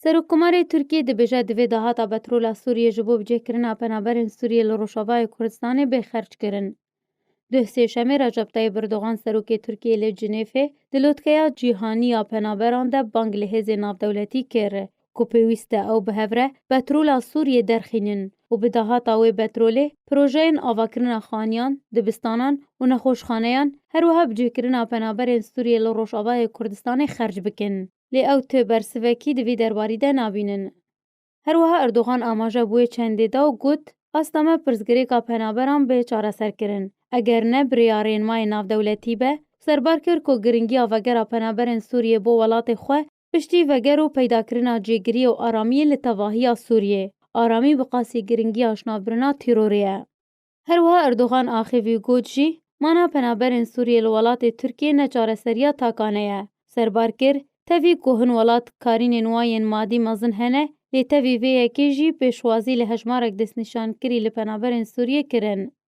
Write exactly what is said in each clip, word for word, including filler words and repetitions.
Serokkomarê Tirkiyê dibêje divê dahata petrola Sûriyê ji bo bicihkirina penaberên Sûriyê li Rojavayê Kurdistanê bê xerckirin. Duh Sêşemê Recep Tayyip Erdogan serokê Tirkiyê li Cinêfê di lotkeya cîhanî ya penaberan de bang li hêzên navdewletî kir ku pêwîst e ew bi hev re petrola Sûriyê derxînin û bi dahata wê petrolê projeyên avakirina xaniyan, dibistanan û nexweşxaneyan, her wiha bicihkirina penaberên Sûriyê li Rojavayê Kurdistanê xerc bikin. Lê ew tu bersivekî di vî derbarî de nabînin. Her wiha Erdogan amaje bi wê çendê da û got, asta me pirsgirêka penaberan bê çareserkirin. Eger ne bi rêya rênmayên navdewletî be, serbar kir ku giringiya vegera penaberên Sûriyê bo welatê xwe piştî veger û peydakirina cêgiriyê û aramiyê li tevahiya Sûriyê, aramî bi qasî giringiya jinavbirina tîrorê ye. Her wiha Erdogan axivî got jî, mana penaberên Sûriyê li welatê Tirkiyê ne çareseriya takane ye. Serbar kir, tevî ku hin welat karînên wan yên madî mezin hene, lê tevî vê yekê jî pêşwazî li hejmarek destnîşankirî li penaberên Sûriyê kirin.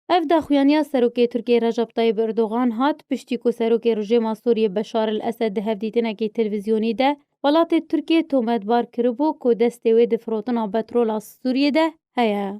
Ev daxuyaniya serokê Tirkiyê Recep Tayyip Erdogan hat piştî ku serokê rejîma Sûriyê Beşar el Esed di hevdîtinekî televîzyonî de welatê Tirkiyê tometbar kiribû ku destê wê di firotina petrola Sûriyê de heye.